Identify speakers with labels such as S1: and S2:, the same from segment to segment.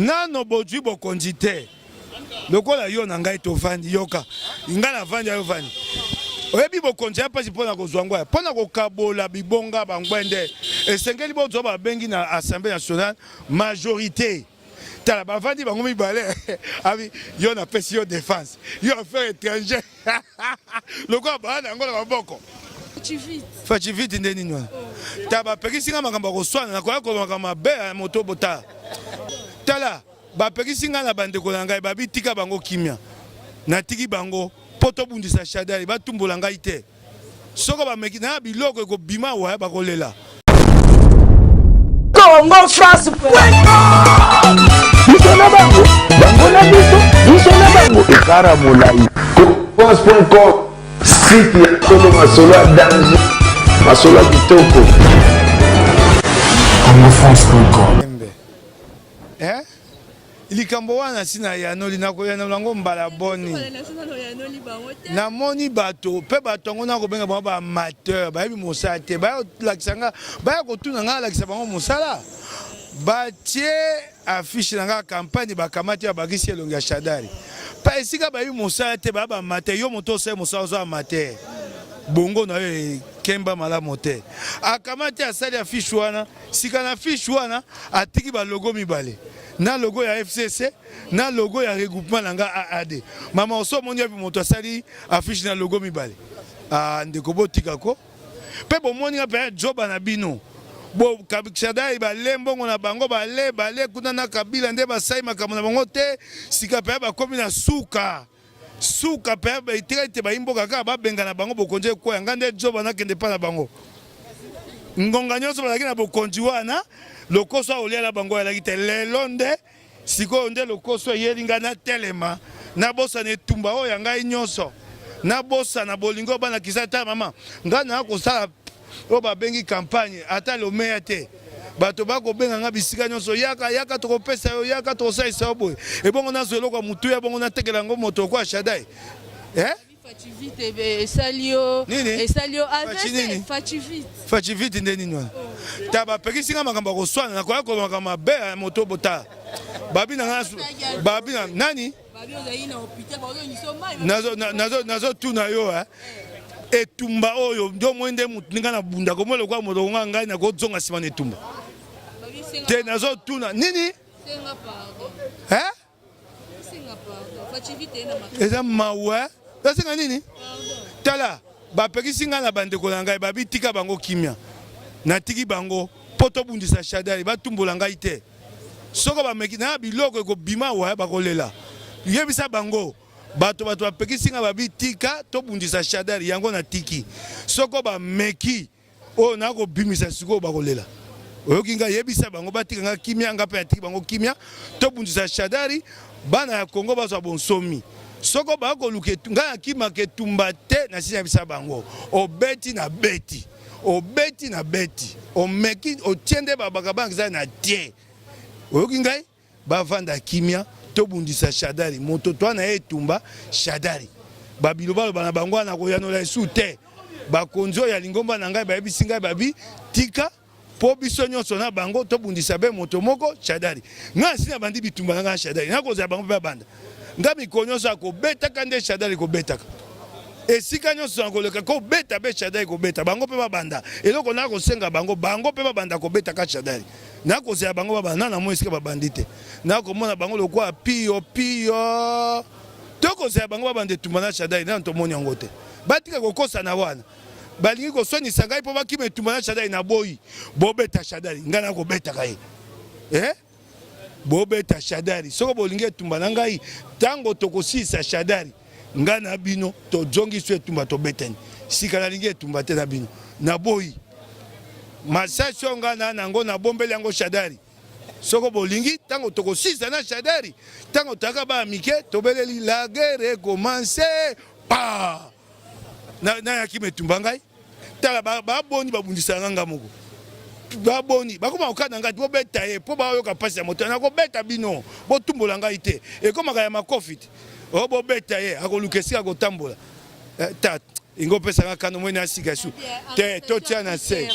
S1: Nano bozwi bokonzi te lokola yo na ngai tovandi yoka ngai navandi ayo vandi oyebi bokonzi ya mpasi mpo na kozwa yango mpo na kokabola bibonga bangwende esengeli bozwa babengi na assemblée nationale majorité tala bavandi bango mibale abi yo napesi yo défense yo affaire étranger lokola baa na yango na maboko Fatshivite nde nini wana oh. Ta bapekisi nga makambo ya koswana nakoya komaka mabe ya moto bota tala bapekisi ngai na bandeko na ngai babi tika bango kimia natiki bango mpo tobundisa shadari batumbola ngai te soko bameki na biloko ekobima wa bakolela
S2: Congo France
S3: biso na bango bango na biso biso na bango ekara molai france.com site ya solo masolo ya danger masolo ya kitoko
S1: congofrance.com eh? Likambo wana si nayanoli, nakoyanola yango mbala boni? Namoni bato mpe bato yango nakobenga bango ba amateur, bayebi mosala te, baya kolakisa nga, baya kotuna nga nalakisa bango mosala. Batie affiche na nga campagne, bakamati babakisi elongi ya Shadary pa esika bayebi mosala te, baya ba amateur. Yo moto osali mosala oza amateur, bongo na yo ekemba malamu te. Akamati asali affiche wana Sika na fiche wana atiki ba logo mibale na logo ya FCC na logo ya regroupement na nga AAD. Mama oso omoni wapi moto asali affiche na logo mibale? Ah ndeko botika ko. Pe bomoni nga pe joba na bino. Bo Shadary bale mbongo na bango bale bale kuna na Kabila nde basali makambo na bango te sika pe bakomi na suka. Suka pe etikali te bayi mboka kaka babengana bango bokonzi ekweya nga nde zoba nakende epai na bango ngonga nyonso bazalaki na bokonzi wana lokoso akolia na bango ayalaki te lelo nde sikoyo nde lokoso eyeli ngai natelema nabosana etumba oyo ya ngai nyonso nabosana bolingo bana kisa ata mama ngai naa kosala oyo babengi campagne ata lomeya te bato bakobenga nga bisika nyonso yaka yaka tokopesa yo yaka tokosalisa yo boye ebongo nazwa eloko ya motuya bongo natekela yango moto lokola shadai eh?
S4: esali yo esali yo
S1: Fatshivite nde nini wana oh. Ta bapekisi nga makambo ya koswana nakoya komaka mabe ya moto bota babi na nga babi na nani Nazotuna yo eh. Etumba oyo nde omoni nde moto ndenge nabunda komona lokola moto konga ngai nakozonga nsima na etumba te nazotuna nini eh? Eza mawa nasenga nini tala bapekisi ngai na bandeko na ngai babi tika bango kimia natiki bango mpo tobundisa shadari batumbola ngai te Soko bameki na biloko ekobima wa bakolela. Yebisa bango bato bato bapekisi nga babi tika tobundisa Shadary yango natiki. Soko bameki oyo nakobimisa sikoyo bakolela. Oyoki nga yebisa bango batika nga kimia nga pe natiki bango kimia tobundisa Shadary bana ya Congo bazwa bonsomi. Soko bakoluka nga nakimaka etumba te nasi nayebisa bango obeti na beti. Obeti na beti omeki otie nde babaka banque eza na tie oyoki ngai bavanda kimia tobundisa shadari moto toa na ye etumba shadari babilobaloba na bango wana koyanola esu te bakonzi oyo ya lingomba na ngai bayebisi ngai babi tika mpo biso nyonso na bango tobundisa be moto moko shadari ngai nsi nabandi bitumba na ngai na shadari nakozala bango mpe babanda Nga mikolo nyonso akobetaka nde Shadary kobetaka esika nyonso nakoleka kobeta be Shadary kobeta bango mpe babanda eloko na kosenga bango bango mpe babanda kobeta ka Shadary nakozela bango babanda na namoni esika babandi te nakomona bango lokola piyo piyo tokozela bango babanda etumba na Shadary nano tomoni yango te batika kokosana wana balingi koswanisa ngai mpo bakima etumba na Shadary naboyi bobeta Shadary ngai nakobetaka ye eh? Bobeta Shadary soko bolingi etumba na ngai, tango tokosilisa Shadary ngai na bino tozongi su etumba tobetani. Sika nalingi etumba te na bino, naboyi masasi oyo ngai na nango nabombeli yango Shadary. Soko bolingi tango tokosilisa na Shadary, tango toyaka bana mike tobeleli la guerre commence pa nayaki metumba ngai tala baboni babundisaka nga nga moko baboni bakoma kokata ngai bobeta ye mpo bayoka mpasi ya moto nakobeta bino botumbola ngai te ekomaka ya makofi te o oh, bobeta ye akoluka esika kotambola eh, ta Ingo pesa nga kano mwene asika su te totia na se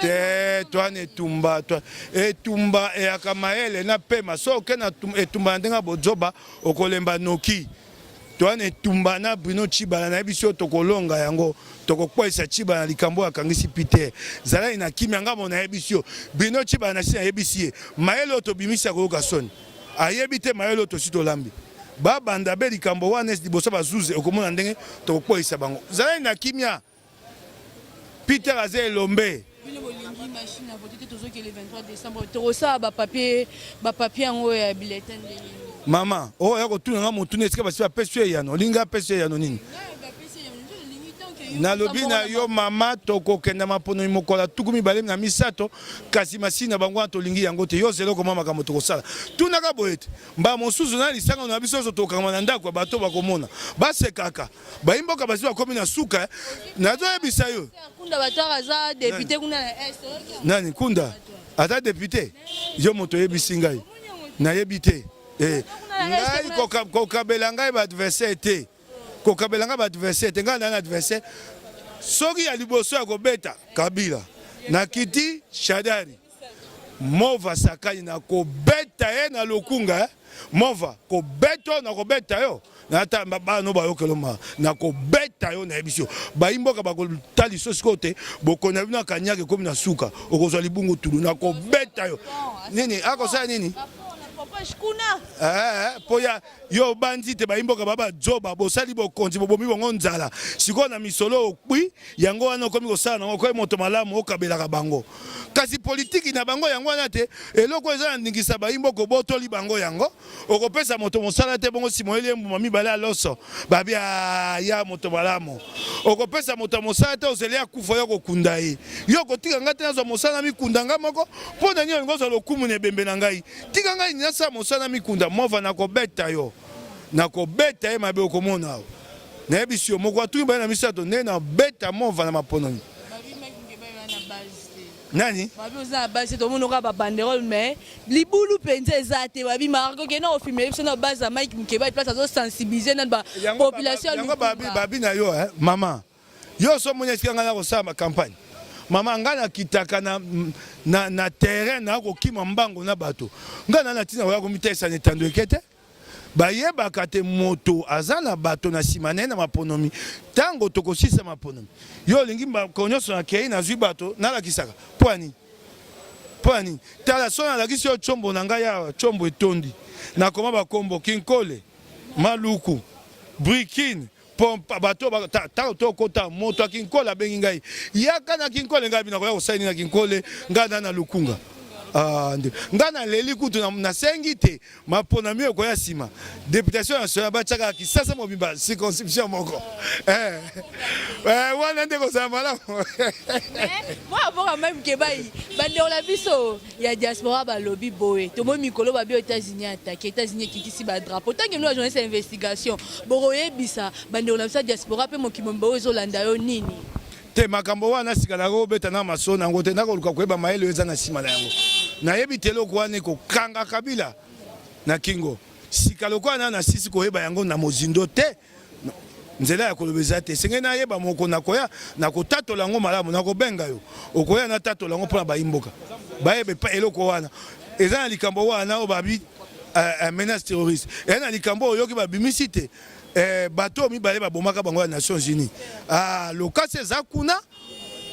S1: te toana etumba etumba eyaka mayele na pema so oke na etumba na ndenge ya bozoba okolemba noki toana etumba na Bruno Tshibala nayebisi yo tokolonga yango tokokweisa Tshibala na likambo oyo akangisi Peter zalani na kimia nga mo nayebisi yo Bruno Tshibala nasi nayebisi ye mayele oyo tobimisi akoyoka soni ayebi te mayele oyo tosi tolambi babanda be likambo wana liboso bazuze okomona ndenge tokokweisa bango zalani na kimia Peter aza elombe
S4: bino bolingi machine à voter te tozokende 23 décembre tokosala bapapier bapapier yango ya bulletin ndenge
S1: mama oyo ya kotuna nga motuna esika basi bapesi yo eyano olingi apesi yo eyano nini nalobi na yo mama tokokenda maponomi mokolo ya 23 kasi masini na bango wana tolingi yango te yo zela okoma makambo tokosala tunaka boye te mbala mosusu na lisanga na biso nyonso tokangama na ndako ya bato bakomona basekaka bayimboka basi bakomi na suka eh. nazoyebisa yo nani kunda aza depute yo moto oyebisi ngai nayebi te eh. ngai kokabela ngai baadversaire te kokabela ngai baadversaire te ngai nani adversaire soki ya liboso ya kobeta kabila nakiti shadari Mova Sakanyi na kobeta ye na lokunga eh? Mova kobeta na kobeta yo ata bana bayokelo ma na kobeta yo nayebisi yo bayi mboka bakotali so sikoyo te bokonzi na bino ya kanyaka ekomi na suka okozwa libungu tulu na kobeta yo nini akosala nini mpo eh, eh, ya Yo obanzi te bayi mboka ba bazoba bosali bokonzi bobomi bango nzala sikoyo na misolo okwi yango wana okomi kosala nango okomi moto malamu okabelaka bango kasi politiki na bango yango wana te eloko eza na ndingisa bayi mboka obotoli bango yango okopesa moto mosala te bongo nsima oyeli ye mbuma mibale ya loso babi ah, ya moto malamu okopesa moto ya mosala te ozeli akufa yo kokunda ye yo okotika ngai te nazwa mosala na mikunda ngai moko mpo na nini olingi ozwa lokumu na ebembe na ngai Tika ngai nasala mosala na mikunda mova nakobeta yo nakobeta ye mabe okomona awa nayebisi yo moko atuni baye na misato nde nabeta mova na maponomi nani
S4: babi oza na base tomoni oka babanderole mais libulu mpenza eza te babi marko kende ofilmele biso na base ya mike mokeba place azosensibilize nani bapopulation
S1: yango babi na yo mama Yo oso omoni esika ngai nakosala ba campagne? Mama ngai nakitaka na, na, na terrain na kokima mbango na bato. Ngai na na ntina koya komitalisa na etando eke te. Bayebaka te moto aza na bato na nsima na ye na maponomi. Ntango tokosilisa maponomi, yo olingi mbako nyonso nakei nazwi bato nalakisaka mpo ya nini? Mpo ya nini? Tala so nalakisi yo tshombo na ngai awa, tshombo etondi, nakoma bakombo Kinkole, Maluku, Brikine, pompa bato ntango tokota moto ya kinkole abengi ngai yaka na kinkole ngai nakoya kosala nini na kinkole ngai na na lukunga ah, ngai naleli kutu nasengi te maponami ekoya nsima deputation nationale batyaka kisasa mobimba circonscription moko eh, eh, wana nde kozala malamu
S4: mwana mboka mai mokebai bandeko na biso ya diaspora balobi boye tomoni mikolo babi Etats-Unis attaque Etats-Unis ekitisi ba drapeau tant que nous journaliste ya investigation bokoyebisa bandeko na biso ya diaspora mpe mokili mobimba oyo ezolanda yo nini
S1: te makambo wana sika nakobeta na masolo na yango te nakoluka koyeba mayele oyo eza na nsima na yango nayebi te eloko wana ekokanga kabila na kingo sika lokola na nasisi koyeba yango na mozindo te Nzela ya koloba eza te. Esengeli nayeba moko nakoya nakotatola yango malamu, nakobenga yo okoya natatola yango mpona bayimboka bayeba epa eloko wana eza na likambo wana oyo babi uh, menace terroriste eza na likambo oyo oyoki babimisi te eh, bato oyo mibale babomaka bango ya Nations Unies ah, lokasi eza kuna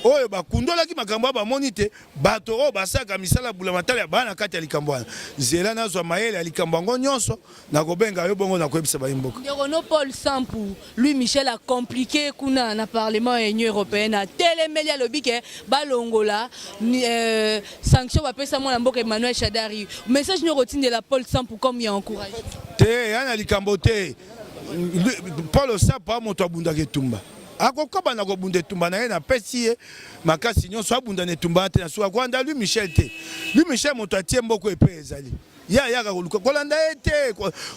S1: oyo bakundolaki makambo oyo bamoni te bato oyo basalaka misala bulamatali ya bana kati ya likambo wana. Zela nazwa mayele ya likambo yango nyonso Nakobenga yo bongo nakoyebisa bayi mboka.
S4: Ndeko no Paul Sampu, Louis Michel a compliqué kuna na parlement ya Union européenne atelemeli alobi ke balongola euh, sanction bapesa mwana mboka Emmanuel Shadary. Message nini okotindela Paul Sampu comme ya encourage?
S1: Te, ya na likambo te. Paul Sampu a moto abundaka etumba. Akokoba na kobunda etumba na ye, napesi ye makasi nyonso abunda na etumba te na suka kolanda Louis Michel te. Louis Michel moto atie mboko epe ezali. Ye ayaka koluka kolanda ye te.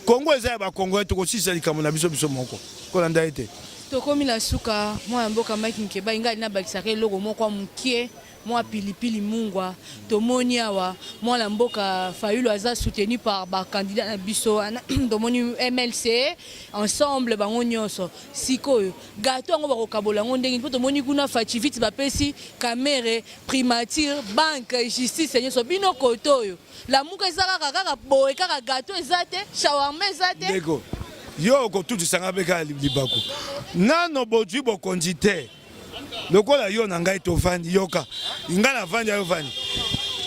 S1: Congo eza ya ba Congolais, tokosilisa likambo na biso biso moko. Kolanda ye te.
S4: Tokomi na suka mwana mboka Mike Mukebayi, ngai nabakisaka eloko moko ya mokie. Mwa pilipili mungwa tomoni awa mwana mboka Fayulu aza soutenu par ba candidats na biso wana tomoni MLC ensemble bango nyonso sikoyo gateau yango bakokabola yango ndenge mpo tomoni kuna Fatshivit bapesi Kamerhe primature banque justice nyonso bino kote oyo lamuka eza kaka kaka boye kaka gateau eza te shawarma eza te.
S1: Ndeko yo okotutisa nga mpe kaka libaku nano bozwi bokonzi te. Lokola yo na ngai tovandi, yoka, ngai navandi, yo ovandi.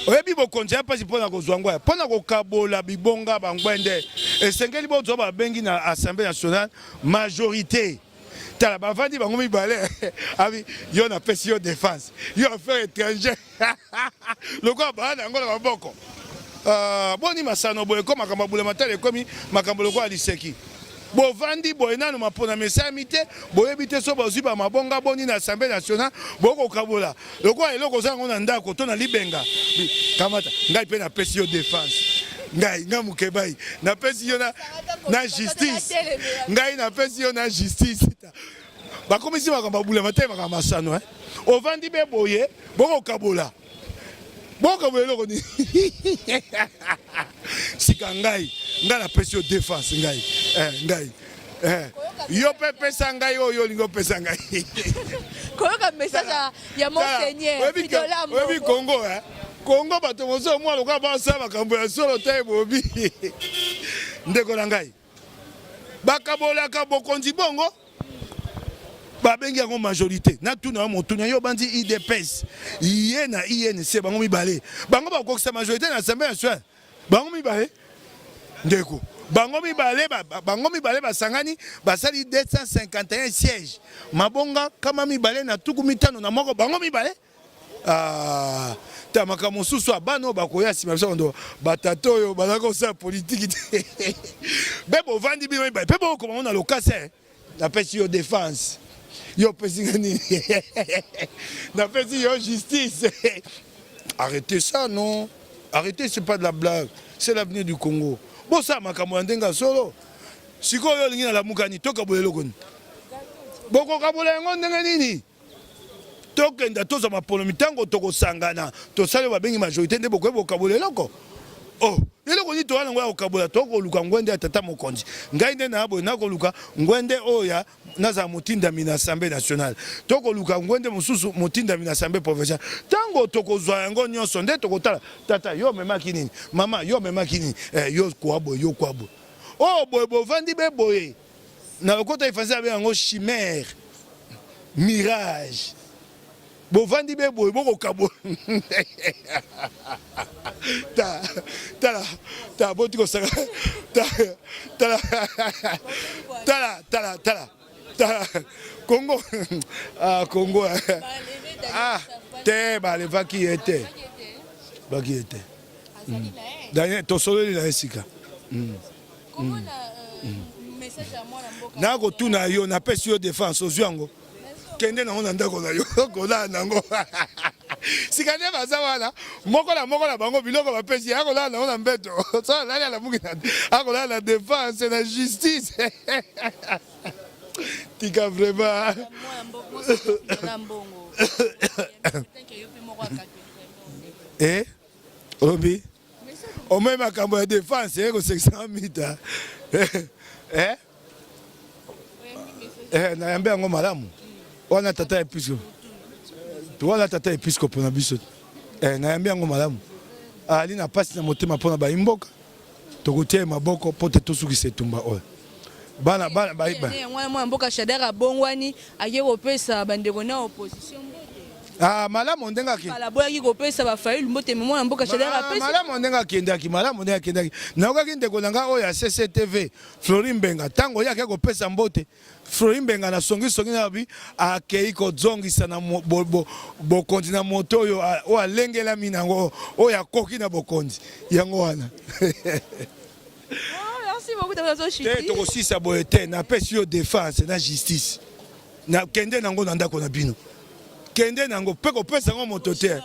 S1: Oyebi bokonzi ya mpasi mpo na kozwa yango, mpo na kokabola bibonga bangwende, esengeli bozwa babengi na Assemblée nationale majorité. Tala bavandi bango mibale, abi yo napesi yo défense, yo affaire étrangère lokola baa na yango na maboko. Uh, boni masano boye ko makambo ya bulamatari ekomi makambo lokola liseki. Bovandi boye nanu maponami esalami te, boyebi te soki bozwi ba mabonga boni na Assemblee nationale, bokokabola lokola eloko oza yango na ndako to na libenga. Kamata, ngai pe napesi yo defense. Ngai, ngai Mukebayi, napesi yo na, na justice. Ngai napesi yo na justice. Bakomisi makambo ya bulamatari makambo masano eh. Ovandi be boye, bokokabola. Bokabola eloko nini? Sika ngai, ngai napesi yo defense ngai. Eh, ngai. Eh, yo pe pesa ngai oyo olingi opesa ngai.
S4: Koyoka message ya Monseigneur
S1: Fidola Mbongo. Oyebi Congo eh? Congo bato mosusu mwa lokola basala makambo ya solo te bobi. Ndeko na ngai. Bakabolaka bokonzi bongo babengi yango majorité. Natuna yo motuna yo bandi UDPS ye na UNC bango mibale bango bakokisa majorité na Assemblée nationale bango mibale ndeko bango mibale bango mibale basangani basali 251 sièges mabonga kama mibale na tuku mitano na moko bango mibale. Ah, ta makambo mosusu ya bana oyo bakoya nsima biso bando batata oyo bazalaki kosala politiki te mpe bovandi bino mibale mpe bokokoma ngo na lokasa eh. Napesi yo defense, yo opesi nga nini? Napesi yo justice. Arrêtez ça non, arrêtez, c'est pas de la blague, c'est l'avenir du Congo. Bosala makambo ya ndenge ya solo. Sikoyo olingi nalamuka nini? Tokabola eloko nini? Bokokabola yango ndenge nini? Tokenda tozwa mapolomi ntango tokosangana tosali oyo babengi majorité nde bokoki bokabola eloko. Oh, eloko nini toya nango ya kokabola? Tokoluka ngwende ya tata mokonzi. Ngai nde na boye nakoluka ngwende oyo ya nazala motindami na Assemblée nationale. Tokoluka ngwende mosusu motindami na Assemblée provinciale. Ntango tokozwa yango nyonso nde tokotala tata yo omemaki nini, mama yo omemaki nini, eh, yo kwa boye, yo kwa boye. Oh, boye bovandi be boye. Na lokota ifrançais babenga yango chimère, mirage. Bovandi be boye bokokabola. Ta tala ta boti kosaka ta tala tala tala tala tala Congo ah Congo ah te balevaki ye te baki ye te. Daniel tosololi na ye sika. Nakotuna yo, napesi yo defense, ozwi yango, kende nango na ndako na yo kolala nango. Sika nde baza wana moko na moko na bango biloko bapesi ye akolala nango na mbeto, so alali alamuki akolala na defense na justice. Tika vraiment. Eh? Olobi? Omoni makambo ya defense eye kosekisa mita. Eh? Eh, nayambi yango malamu. Wana tata episcope. Wana tata episcope na biso. Eh, nayambi yango malamu. Ali na pasi na motema mpona bayimboka. Tokotia ye maboko mpo te tosukisa etumba oyo. Bana bana ba
S4: mwana mwana mboka Shadary abongwani ake kopesa bandeko na opposition mbote.
S1: Ah, malamu ndenge ake.
S4: Kala boyaki kopesa ba Fayulu mbote mais mwana mboka Shadary
S1: Ah,
S4: apesi.
S1: malamu ndenge akendaki, malamu ndenge akendaki. Nayokaki ndeko na ngai oyo ya CCTV, Flori Mbenga, ntango ye ake kopesa mbote, Flori Mbenga na songi songi na bi akei kozongisa na bokonzi na moto oyo oyo alengelami na yango, oyo akoki na bokonzi yango wana.
S4: Oh, merci beaucoup tata
S1: Te tokosisa boye te, napesi yo defense na justice. Na kende nango na ndako na bino. Kende nango pe kopesa yango moto te.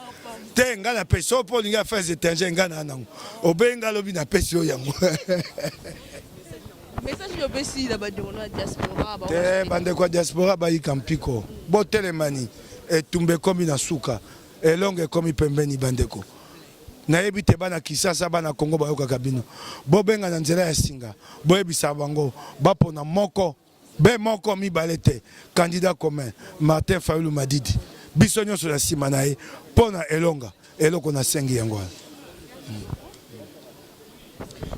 S1: Te nga na pesi yo po olingi affaires étrangères nga na nango. Obengi nga lobi na pesi yo yango.
S4: Message oyo opesi na bandeko na diaspora ba
S1: Te bandeko ya diaspora bayika mpiko. Botelemani etumba ekomi na suka. Elonga ekomi pembeni bandeko. Nayebi te bana Kisasa, bana Congo bayokaka bino. Bobenga na nzela ya singa, boyebisa bango bapona moko be moko mibale te, candidat commun Martin Fayulu Madidi. Biso nyonso na nsima na ye mpo na elonga. Eloko nasengi yango wana.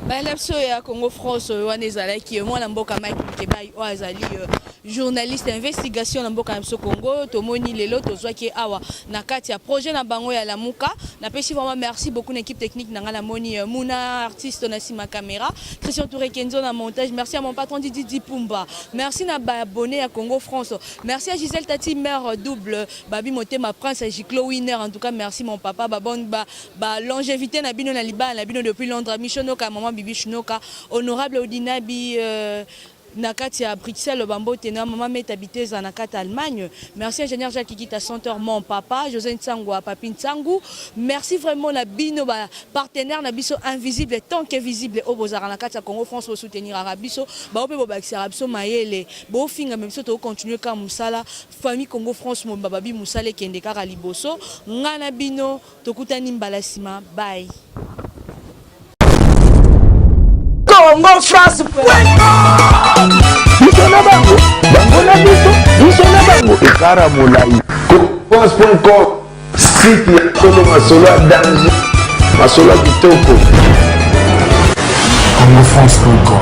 S4: Bayela biso ya Congo France oyo wana ezalaki mwana mboka Mike Mukebayi oyo azali journaliste ya investigation na mboka na biso Congo. Tomoni lelo tozwaki ye awa na kati ya projet na bango ya Lamuka. Napesi vraiment merci beaucoup na équipe technique na ngai, namoni Muna artiste na nsima caméra, Christian Touré Kenzo na montage. Merci à mon patron Didi Dipumba, merci na ba abonné ya Congo France, merci à Gisèle Tati mère double Babi Motema Prince Giclo Winner. En tout cas merci mon papa, ba bonne ba ba longévité na bino na libala na bino depuis Londres, Michonoka, maman Bibi Chinoka, honorable Odinabi na kati ya Bruxelles, bambote na mama Meta Biteza na kati ya Allemagne. Merci ingénieur Jacques Kikita Center, mon papa José Nsangu, papi Nsangu. Merci vraiment na bino ba partenaire na biso invisible tant que visible oyo bozalaka na kati ya Congo France, bosoutenir biso, bao mpe bobakisaka biso mayele, bofinga me biso tokocontinue kaka mosala. Famille Congo France mobimba babi mosala ekende kaka liboso. Ngai na bino tokutani mbala nsima, bye.
S3: Congo France. Biso na bango, bango na biso, biso na bango, ekara molai. France.com, site ya solo, masolo ya danger, masolo ya kitoko.
S2: congofrance.com.